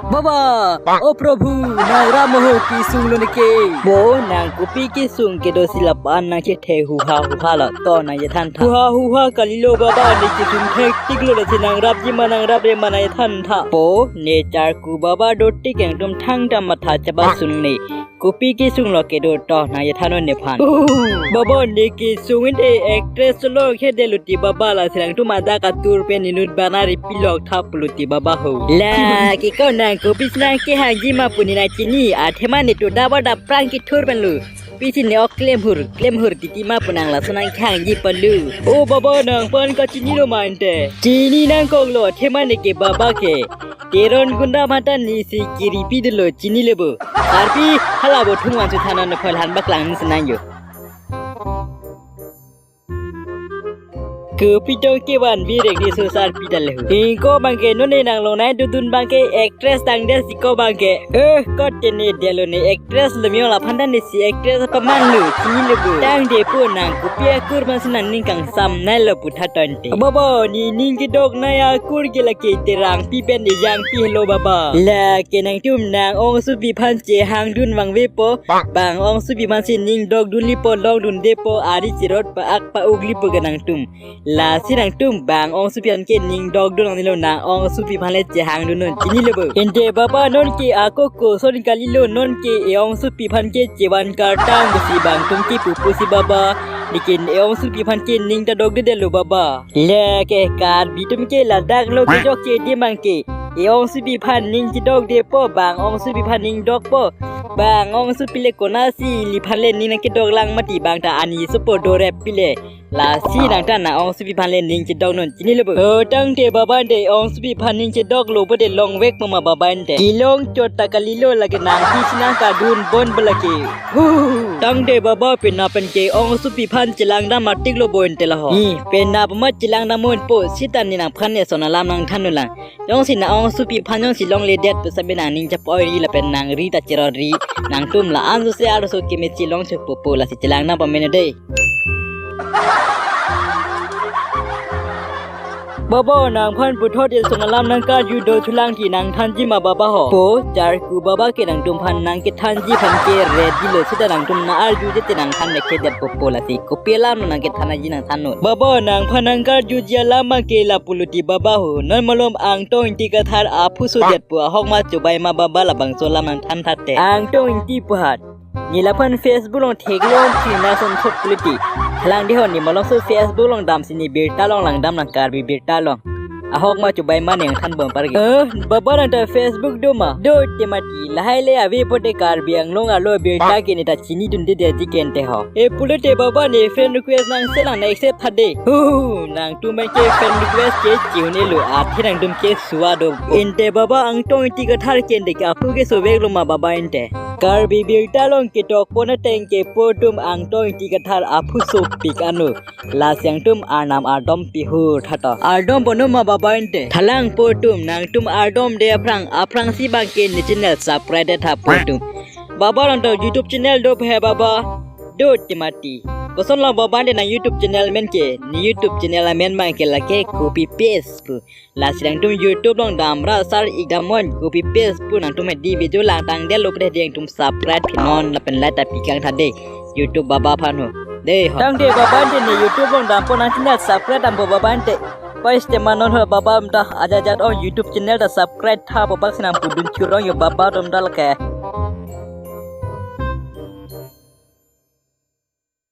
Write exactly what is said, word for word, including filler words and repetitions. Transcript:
Baba, o Prabhu, nang ram ho, kesung lo neke. Bo, nang kopi kesung kedo si lapu-an nang chethe huha huha lo, to nang chethan tha. Huha huha kalilo Baba, ne kesung thektik lo, lasi nang rapji ma nang raprek ma nang chethan tha. Po, ne charku Baba dotik, nangtum thangta matha chepasung ne. Kopi kesung lo kedo, to nang chethan non nephan. Baba, ne kesung inde actress lo ke de lo ti Baba, lasi nangtum adak atur pen inut bana ri pilok thap lo ti Baba ho. La ke ko nang kopi si nang kehangji ma pu ne nang chini, athema ne to daba daprang kethur pen lo. Pisi ne ok klemhur klemhur titi ma pu nang laso nang kehangji palu. O Baba, nangphan kachini lo ma ante. Chini nangkok lo, athema ne ke Baba ke Teron gunda mata ne si kiripi dolo, chini le bo. Sarpi, hala bo thung vangsu thanon ne phoi han baklang ni senang yo. Kopi tong kevan birek ni so sarpi dal hu. Ingko bangke non ne nang longnai dudun bangke actress tang de si ko bangke. Eh, kot te ne de lo ne actress lo mio laphanta ne si actress paman lo, chini le bo. Tangte po nang kopi akur man si nang ning kangsam nai lo pu tha tonte. Baba, ne ning kedok nai akur ke lake Terangpi pen Ejangpi helo Baba. Lake nangtum nang ongsupi aphan chehangdun vangvepo. Bang ongsupi aphan si ning dokdun lipo, longdun depo, ari cherot pa-ak pa-uk lipo ke nangtum. Lasi nangtum bang ongsupi aphan ke ning dokdun ang nilo, nang ongsupi aphan le chehangdun non, chini le bo. Inde Baba, non ke ako koson kalilo, non ke e-ongsupi aphan ke chevan kartang pusi bang tum ke pupu si Baba. Lekin e-ongsupi aphan ke ning ta dokde de lo Baba. Lake Karbi atum ke ladak lo kejok ke di mang ke. E-ongsupi aphan ning chedok depo, bang ongsupi aphan ning dokpo. Bang ongsupi le konasi ili aphan le ning nang kedok lang mati, bang ta ani supo dorep pile. Lasi nang ta nang ongsupi aphan le ning chedok non, chini le bo. O tangte Baba ante, ongsupi aphan ning chedok lo bo de longvek ma ma Baba ante. Kelong chot ta kalilo, lake nangpisi nang kadun bon bo lake. Hu. Tangte Baba, penap pen ke ongsupi aphan chelang dam atik lo bo ante la ho. Ni, penap ma chelang dam unpo, sita ne nangphan ne son alam nang than non lang. Jongsi nang ongsupi aphan jongsi longledet pu sabi nang ning chapoi ri lapen nang ri ta cherot ri. Nangtum la-an jose arloso kemesi longchok popo, lasi chelang nang pameno de. Baba, nangphan puthot eson alam nang karju do chulang ki nang thanji ma Baba ho. Po, charku Baba ke nangtum aphan nang kethanji aphan ke ready lo, sita nangtum nang arju je te nang than ne kedet popo, lasi kopi alam nang kethan aji nang than non. Baba, nangphan nang karjuji alam ma ke lapu lo ti Baba ho. Non malom Angtong Ingti Kathar aphu so det pu ahok ma chobai ma Baba, labangso alam nang than tha te. Angtong Ingti pu hat. Ne laphan Facebook along theklong thina son thok pulo ti. Halang de ho, ne malom so Facebook along damsi ne birta along lang dam, nang Karbi birta along. Ahok ma chobai ma ne nang than bom parke. Eh, Baba, nang ta Facebook do ma? Do te mati, lahai le ave pote Karbi Anglong arlo birta ke ne ta chinidunde detji ke ante ho. E pulote Baba, ne friend request nang selang, nang accept tha de. Hu, nangtum ke friend request ke chi-un-e lo, athe nangtum ke suwa do. Ante Baba, Angtong Ingti Kathar ke ante ke aphu ke sovek lo ma Baba ante. Karbi birta along ketok pon ateng ke po atum Angtong Ingti Kathar aphu sopik anu. Lasi nangtum arnam ardom pihur tha to. Ardom bono ma Baba ante. Thalang po atum, nangtum ardom de aphrang, aphrangsi bang ke ne channel subscribe tha po atum. Baba, nang ta YouTube channel do he Baba? Do te mati. Koson lo Baba ante nang YouTube channel amen ke? Ne YouTube channel amen bang ke lake Kopi Paste pu. Lasi nangtum YouTube along dam ra sar ik dam non, Kopi Paste pu, nangtum hedi video lang tang de lo pede de nangtum subscribe phi non lapen like ta pi kang tha de YouTube Baba aphan ho. De ho. Tangte Baba ante ne YouTube along dampo, nang channel subscribe dampo Baba ante. Pais te ma non ho Baba, nang ta ajat ajat ong YouTube channel ta subscribe tha po, bak si nang pudun churong yo Baba atum ta lake.